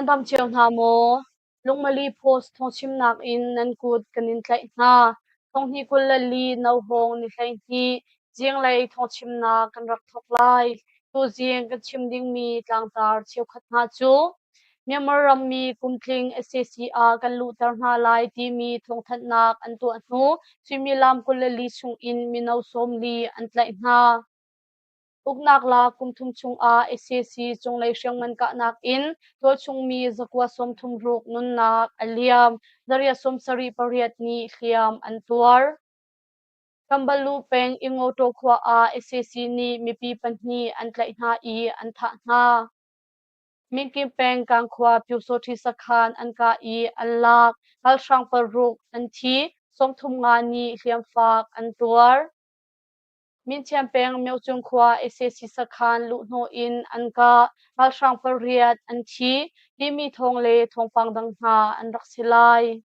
dam cio hna maw? Lungmali Post thawngchimnak in nan kut kan in tlaih hna. Thonghnih 24 Nohawng ni 12 zinglei thawngchimnak kan rak thawk lai. Tuzing kan chim dingmi tlangtar cheukhat hna cu Myanmar rammi kumtling sac ah kan luhter hna lai timi thawngthanhnak an tuah hnu suimilam 24 chungin mino 40 an tlaih hna. Uknak lak kum thum chungah sac cunglei hriamngan kahnak in tualchungmi zakua 36 nunnak a liam, dariat 78 nih hliam an tuar. Kambalu peng Ingoto khua ah sac nih mipi pahnih an tlaih hna i an thah hna. Minkin peng Kangkhua Pyusawṭhi sakhan an kah i an lak. Ralhrang paruk an thi, 35 nih hliamfak an tuar. Minthiam peng Myocung khua sac sakhan luhhnawh in an kah. Ralhrang pariat an thi, timi thawng le thawngpang dang hna an rak si lai.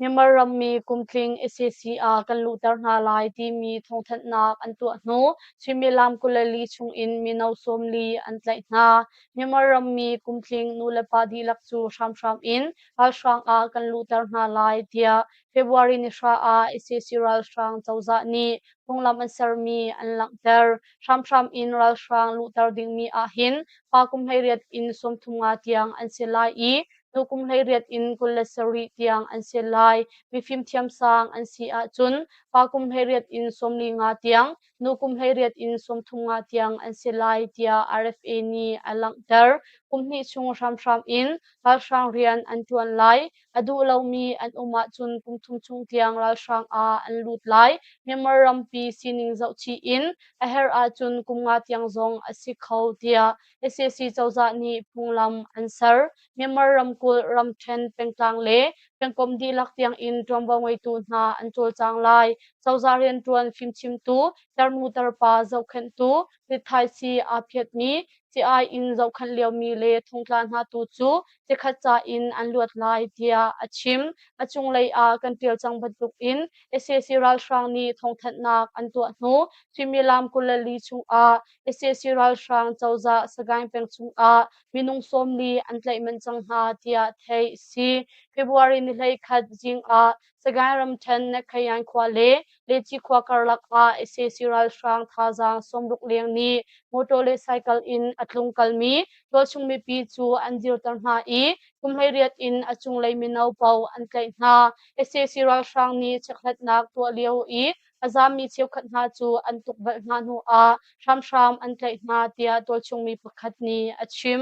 Myanmar rammi kumtling sac ah kan luhter hna lai timi thawngthanhnak an tuah hnu suimilam 24 chungin mino 40 an tlaih hna. Myanmar rammi kumtling nulepa dihlak cu hramhram in ralhrang ah kan luhter hna lai tiah February ni hra ah sac ralhrang cozah nih phunglam an sermi an langhter. Hramhram in ralhrang luhter dingmi ahhin pa kum 18 in 35 tiang an si lai i nu kum 18 in 27 tiang an si lai. Mifim thiamsang an si ahcun pa kum 18 in 45 tiang, nu kum 18 in 35 tiang an si lai tiah RFA nih a langhter. Kum hnih chung hramhram in ralhrang rian an ṭuan lai. A duh lomi an um ahcun kum thum chung tiang ralhrang ah an lut lai. Myanmar rampi sining zohchih in a herh ahcun kum nga tiang zong a si kho tiah sac cozah nih phunglam an ser. Myanmar ramkulh, ramṭhen, pengtlang le pengkomh dihlak tiangin ṭuanvo ngeitu hna an cawlcang lai. Cozah rianṭuan fimchimtu, tarnu tarpa zohkhenhtu, rithaisii aa phiatmi, ci-ai in zohkhenh liomi le thongtla hna tu cu cikhat ca in an luat lai tiah a chim. A cunglei ah kan ṭial cang bantukin sac ralhrang nih thawngthanhnak an tuah hnu suimilam 24 chungah sac ralhrang cozah Sagaing peng chungah minung 40 an tlaih manh cang hna tiah theih a si. February ni 11 zing ah Sagaing ramṭhen Nakhayan khua le Leci khua karlak ah sac ralhrang thazaang 60 leng nih motor le cycle in a tlung kalmi tualchung mipi cu an dirter hna i kum 18 in a cunglei mino paoh an tlaih hna. Sac ralhrang nih chekhlatnak tuah lio i a zaammi cheukhat hna cu an tukvelh hna hnuah hramhram an tlaih hna tiah tualchungmi pakhat nih a chim.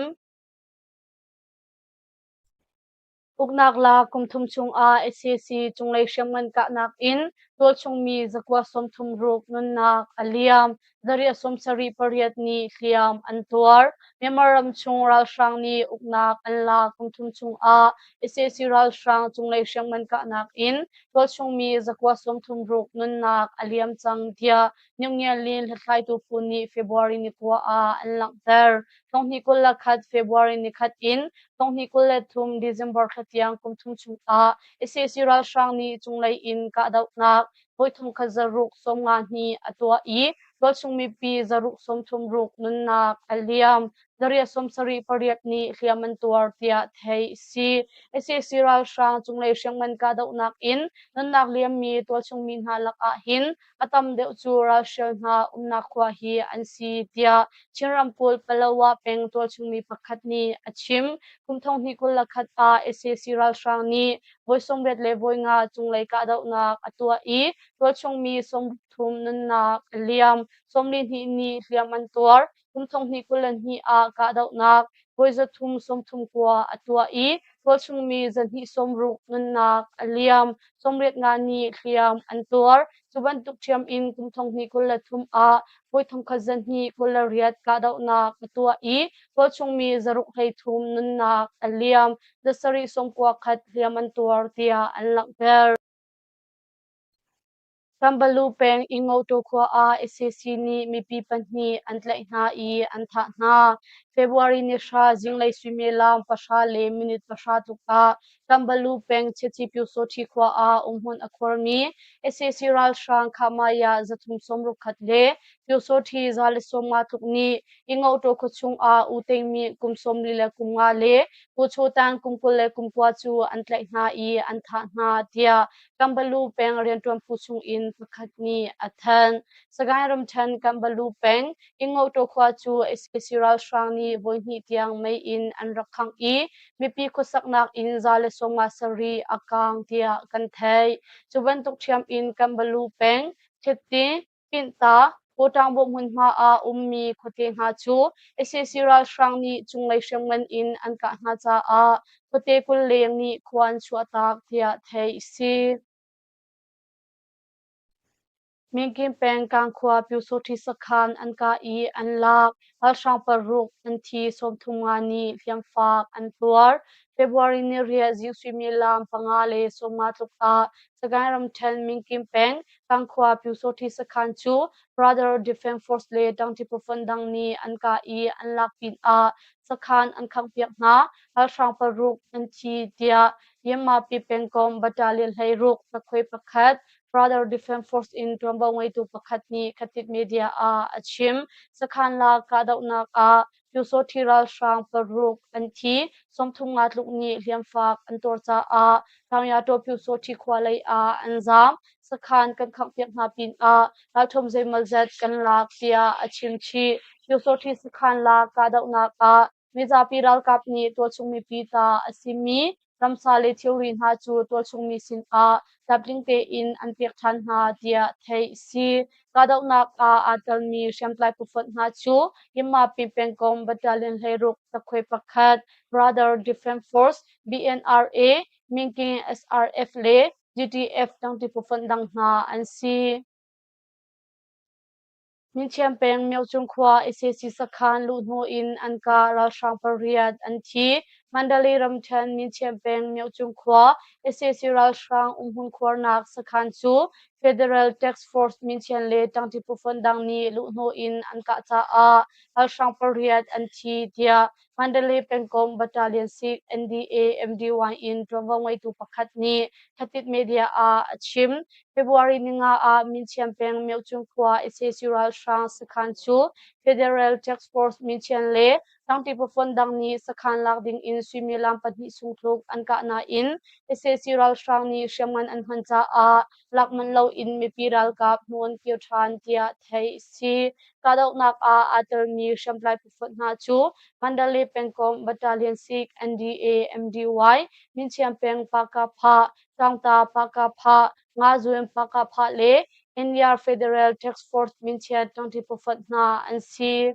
Uknak lak kum thum chungah sac cunglei hriamngan kahnak in tualchungmi zakua 36 nunnak a liam. Zariah 78 nih hliam an tuar. Myanmar ramchung ralhrang nih uknak an lak kum thum chungah sac ralhrang cunglei hriamngan kahnak in tualchungmi zakua 36 nunnak a liam cang tiah Nyungngianlin hlathlaitu phu nih February ni kua ah an langhter. Thonghnih 21 February ni khat in thonghnih 23 December thla tiang kum thum chungah sac ralhrang nih cunglei in kahdohnak voi thongkhat zaruk 52 a tuah i tualchung mipi zaruk 36 nunnak a liam. Dariah 78 nih hliam an tuar tiah theih a si. Sac ralhrang cunglei hriamngan kahdohnak in nunnak liammi tualchung mi hna lakah hin a tam deuh cu ralhrial hna umnak khua hi an si tiah Chin ramkulh Palawa peng tualchungmi pakhat nih a chim. Kum 2021 ah sac ralhrang nih voi 80 le voi nga cunglei kahdohnak a tuah i tualchungmi 63 nunnak a liam, 42 nih hliam an tuar. Kum 2022 ah kahdohnak voi 339 a tuah i tualchungmi 260 nunnak a liam, 85 nih hliam an tuar. Cu bantuk ṭhiam in kum 2023 ah voi 1228 kahdohnak a tuah i tualchungmi 633 nunnak a liam, 791 hliam an tuar tiah an langhter. Kambalu peng Ingotu khua ah sac nih mipi pahnih an tlaih hna i an thah hna. February ni 10 zinglei suimilam 10:10 tluk ah Kambalu peng Chiachi Pyusawṭhi khua ah umhmun a khuarmi sac ralhrang Khahmaya 361 le Pyusawṭhi 150 tluk nih Ingohtaw khuachung ah U Tengmi kum 45 le Pu Cho Tang kum 29 cu an tlaih hna i an thah hna tiah Kambalu peng rianṭuan phu chungin pakhat nih a thanh. Sagaing ramṭhen Kambalu peng Ingohtaw khua cu sac ralhrang nih voihnih tiang mei in an rak khangh i mipi khuasaknak inn 157 a kaang tiah kan theih. Cu bantuk ṭhiam in Kambalu peng Thitti, Pinta, Pawṭangbawh hmunhma ah ummi khuate hna cu sac ralhrang nih cunglei hriamngan in an kah hna caah khuate 20 leng nih khua an chuahtak tiah theih a si. Minkin peng Kangkhua Pyusawṭhi sakhan an kah i an lak. Ralhrang paruk an thi, 35 nih hliamfak an tuar. February ni 8 zing suimilam 5:50 tluk ah Sagaing ramṭhen Minkin peng Kangkhua Pyusawṭhi sakhan cu Brother Defense Force le ṭangṭi phufonh dang nih an kah i an lak pinah sakhan an khanghpiak hna. Ralhrang paruk an thi tiah Yammapi pengkomh Battalion 16 takhuai pakhat Brother Defense Force in ṭuanvo ngeitu pakhat nih Khatit Media ah a chim. Sakhan la kahdohnak ah Pyusawṭhi ralhrang paruk an thi, 35 tluk nih hliamfak an tuar caah Taungyaṭaw Pyusawṭhi khua lei ah an zaam. Sakhan kan khanghpiak hna pinah ralṭhuam zeimawzat kan lak tiah a chim chih. Pyusawṭhi sakhan la kahdohnak ah mizapi ralkap nih tualchung mipi ta a simi ramsa le thilri hna cu tualchung mi sinah tlamtling tein an pek ṭhan hna tiah theih a si. Kahdohnak ah aa telmi hriamtlai phufonh hna cu Yinmapi pengkomh Battalion 16 takhuai pakhat, Brother Defense Force, BNRA, Minking SRF le GTF ṭangṭi phufonh dang hna an si. Minchiam peng Myochung khua sac sakhan luh hnu in an kah ralhrang pariat an thi. Mandalay ramṭhen Minchiam peng Myochung khua sac ralhrang umhmun khuarnak sakhan cu Federal Task Force Minchian le ṭangṭi phufonh dang nih luh hnu in an kah caah ralhrang pariat an thi tiah Mandalay pengkomh Battalion 6 NDA MDY in ṭuanvo ngeitu pakhat nih Khatit Media ah a chim. February ninga ah Minchiam peng Myochung khua sac ralhrang sakhan cu Federal Task Force Minchian le Tangti pafon dang nih sakhan lak ding in suimilam pahnih chung tluk an kah nain sac ralhrang nih hriamngan an hman caah lak manh loin mipi ralkap hnu an kir ṭhan tiah theih a si. Kahdohnak ah aa telmi hriamtlai phufonh hna cu Mandalay pengkomh Battalion 6 NDA MDY, Minchiam peng Pakapha, Tlangta Pakapha, Ngazun Pakapha le India Federal Task Force Minchiat ṭangṭi phufonh hna an si.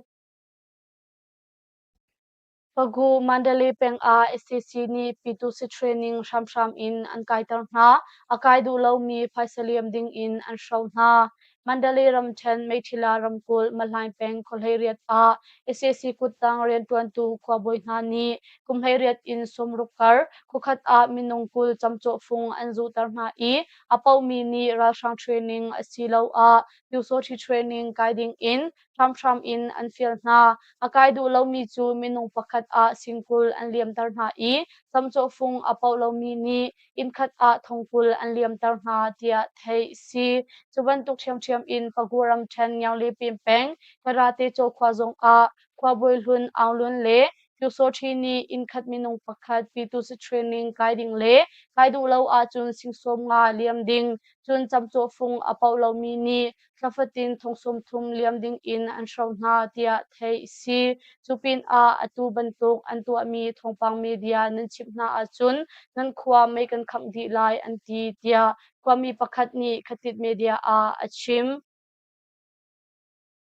Pagu Mandalay peng ah sac nih Pyitusi training hramhram in an kaiter hna. A kai duh lomi phaisa liam ding in an hro hna. Mandalay ramṭhen Meithila ramkulh Mahlaing peng khuahleiriat ah sac kuttang rianṭuantu khuabawi hna nih kum 18 in 60 kar khuakhat ah minung 20 camcawhfung an zuhter hna i a pohmi nih ralhrang training asiloah Pyusawṭhi training kai ding in hramhram in an fial hna. A kai duh lomi cu minung pakhat ah singkul an liamter hna i camcawhfung a poh lomi nih innkhat ah thongkul an liamter hna tiah theih a si. Cu bantuk ṭhiamṭhiam in Pagu ramṭhen Ngianglepin peng Karate Caw khua zongah khuabawi hlun Aung Lun le Pyusawṭhi nih innkhat minung pakhat Pyitusi training kai ding le kai duh lo ahcun sing 50 liam ding, cun camcawhfung a poh lomi nih thla fatin thong 30 liam ding in an hro hna tiah theih a si. Cu pinah atu bantuk an tuahmi thawngpang media nan chimh hna ahcun nan khua mei kan khangh dih lai an ti tiah khuami pakhat nih Khatit media ah a chim.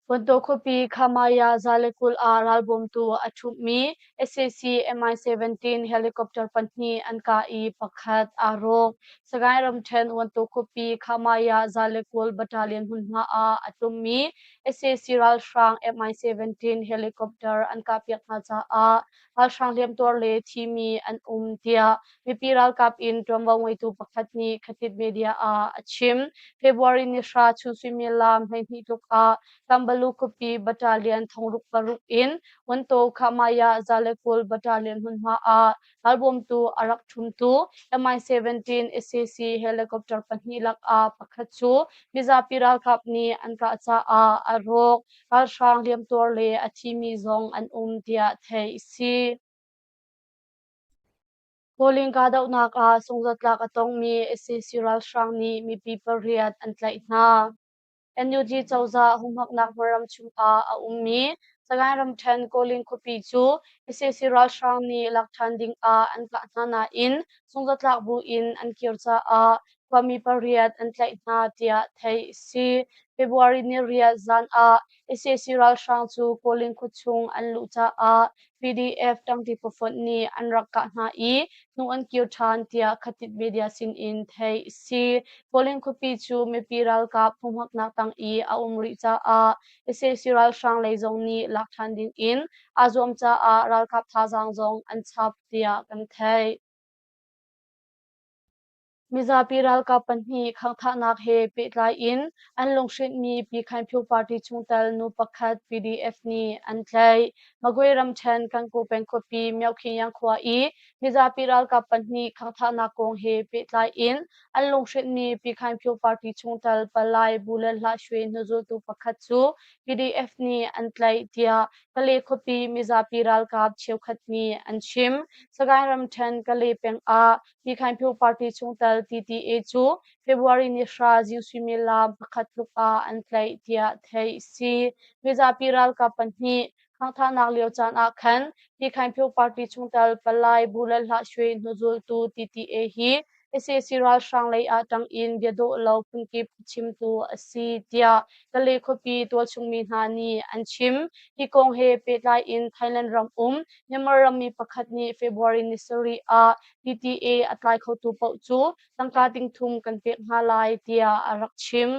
Wantaw khuapi Khamaya 120 ah ralbawmtu a ṭhumhmi sac Mi-17 helicopter pahnih an kah i pakhat aa rawk. Sagaing ramṭhen Wantaw khuapi Khamaya 120 battalion hmunhma ah a tlummi sac ralhrang Mi-17 helicopter an kahpiak hna caah ralhrang hliamtuar le thimi an um tiah mipi ralkap in ṭuanvo ngeitu pakhat nih Khatit Media ah a chim. February ni 10 chun suimilam 12 tluk ah Kambal Kangbalu khuapi Battalion thongruk paruk in Wantaw Khahmaya 120 Battalion hmunhma ah ralbawmtu a rak ṭhumtu Mi-17 sac helicopter pahnih lakah pakhat cu mizapi ralkap nih an kah caah a rawk. Ralhrang hliamtuar le a thimi zong an um tiah theih a si. Kawlin kahdohnak ah sungzatlak a tongmi sac ralhrang nih mipi pariat an tlaih hna. NUG cozah humhaknak hmunram chungah a ummi Sagaing ramṭhen Kawlin khuapi cu sac ralhrang nih lak ṭhan dingah an kah hna nain sungzatlak bu in an kir caah khuami pariat an tlaih hna tiah theih a si. February ni riat zan ah sac ralhrang cu Kawlin khuachung an luh caah PDF ṭangṭi phufonh nih an rak kah hna i hnu an kir ṭhan tiah Khatit media sinin theih a si. Kawlin khuapi cu mipi ralkap humhaknak tang i a um rih caah sac ralhrang lei zong nih lak ṭhan dingin aa zuam caah ralkap thazaang zong an chap tiah kan theih. Mizapi ralkap pahnih khangthahnak he pehtlai in an lunghrinhmi Pikhainphyu party chungtel nu pakhat PDF nih an tlaih. Magwe ramṭhen Kankaw peng khuapi Myohkhinyang khua i mizapi ralkap pahnih khangthahnak kong he pehtlai in an lunghrinhmi Pikhainphyu party chungtel Palai Bu Le Hlah Shwe hnuzultu pakhat cu PDF nih an tlaih tiah Kale khuapi mizapi ralkap cheukhat nih an chim. Sagaing ramṭhen Kale peng ah Pikhainphyu party chungtel TTA cu February ni hra zing suimilam pakhat tluk ah an tlaih tiah theih a si. Mizapi ralkap pahnih khangthahnak lio caan ah khan Pikhainphyu party chungtel Palai Bu Le Hlah Shwe hnuzultu TTA hi sac ralhrang lei ah ṭang in bia dawh lo phunkip a chimtu a si tiah Kale khuapi tualchung mi hna nih an chim. Hi kong he pehtlai in Thailand ram um Myanmar rammi pakhat nih February ni sarih ah PTA a tlai khotu paoh cu tangka ting thum kan pek hna lai tiah a rak chim.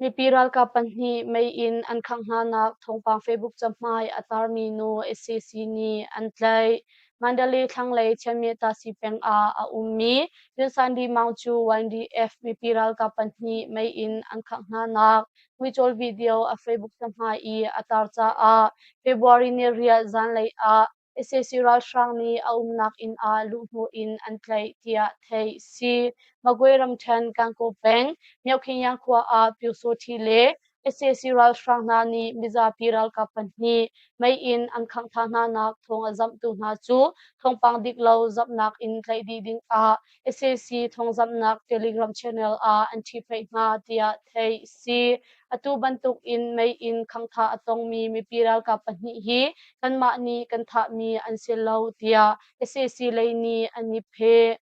Mipi ralkap pahnih mei in an khangh hnanak thawngpang Facebook cahmai a tarmi nu sac nih an tlaih. Mandalay thlanglei Chianmyetasi peng ah a ummi Yunsan Maung cu YDF mipi ralkap pahnih mei in an khangh hnanak muicawl video a Facebook cahmai i a tar caah February ni riat zanlei ah sac ralhrang nih a umnak inn ah luhhnawh in an tlaih tiah theih a si. Magwe ramṭhen Kankaw peng Myohkhinyang khua ah Pyusawṭhi le sac ralhrang hna nih mizapi ralkap pahnih mei in an khangh thah hnanak thawng a zamhtu hna cu thawngpang dik lo zamhnak in tlaih dih dingah sac thawngzamhnak Telegram channel ah an ṭhihphaih hna tiah theih a si. Atu bantuk in mei in khangthah a tongmi mipi ralkap pahnih hi kanmah nih kan thahmi an si lo tiah sac lei nih an i pheh.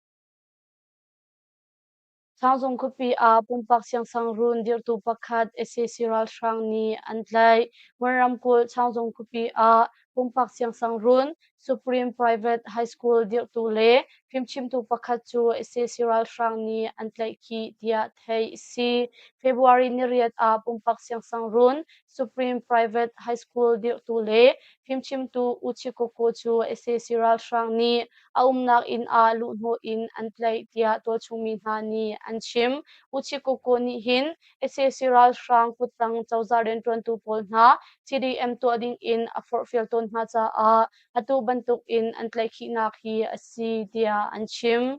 Sangzung khuapi ah pumpak siangsangruun dirhtu pakhat sac ralhrang nih an tlaih. Mon ramkulh Sangzung khuapi ah pumpak siangsangruun Supreme Private High School dirhtu le fimchimtu pakhat cu sac ralhrang nih an tlaihkhih tiah theih a si. February ni riat ah pumpak siangsangruun Supreme Private High School dirhtu le fimchimtu U Chi Ko Ko cu sac ralhrang nih a umnak inn ah luhhnawh in an tlaih tiah tualchung mi hna nih an chim. U Chi Ko Ko nih hin sac ralhrang kuttang cozah rianṭuantu pawl hna CDM tuah ding in a forhfial tawn hna caah atu bantuk in an tlaihkhihnak hi a si tiah an chim.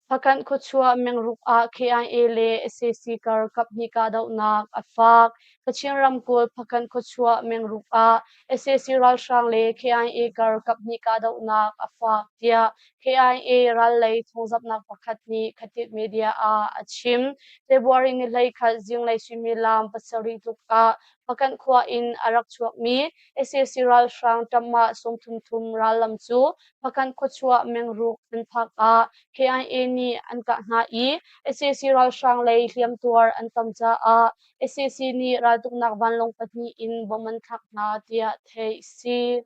Phakanh khuachuah mengruk ah KIA le sac kar kaphnih kahdohnak a fak. Kachin ramkulh Phakanh khuachuah mengruk ah sac ralhrang le KIA kar kaphnih kahdohnak a fak tiah KIA rallei thawngzamhnak pakhat nih Khatit media ah a chim. February ni 11 zinglei suimilam pasarih tluk ah Phakanh khua in a rak chuakmi sac ralhrang ṭamah sawmthum thum rallam cu Phakanh khuachuah mengruk an phak ah KIA nih an kah hna i sac ralhrang lei hliamtuar an tam caah sac nih raltuknak vanlawng pahnih in bomb an thlak hna tiah theih a si.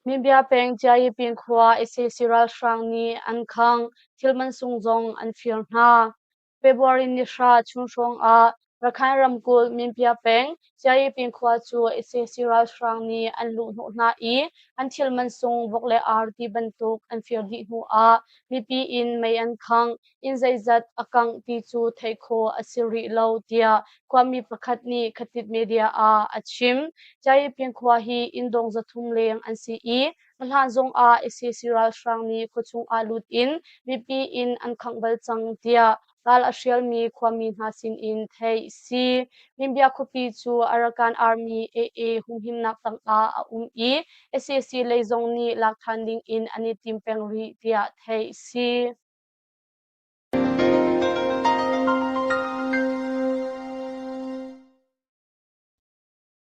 Minbia peng Ciayipin khua sac ralhrang nih an khangh, thil mansung zong an fir hna. February ni hra chung hrawng ah Rakhine ramkulh Minpia peng Ciayipin khua cu sac ralhrang nih an luhhnawh hna i an thil mansung vok le ar ti bantuk an fir dih hnu ah mipi inn mei an khangh, inn zeizat a kangh ti cu theih khawh a si rih lo tiah khuami pakhat nih Khatit Media ah a chim. Ciayipin khua hi inn dong 300 leng an si i a hlan zong ah sac ralhrang nih khuachung ah lut in mipi inn an khangh bal cang tiah ral a hrialmi khuami hna sinin theih si. Minbia khuapi cu Arakan Army AA humhimnak tangah a um i sac lei zong nih lak ṭhan dingin an i tim peng rih tiah theih si.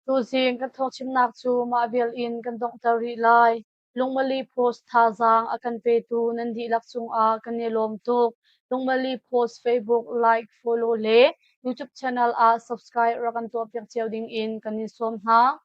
Tuzing kan thawngchimnak cu mah vial in kan donghter rih lai. Lungmali Post thazaang a kan petu nan dihlak cungah kan i lawm tuk. Lungmali Post Facebook like, follow le YouTube channel ah subscribe rak kan tuahpiak cio dingin kan in sawm hna.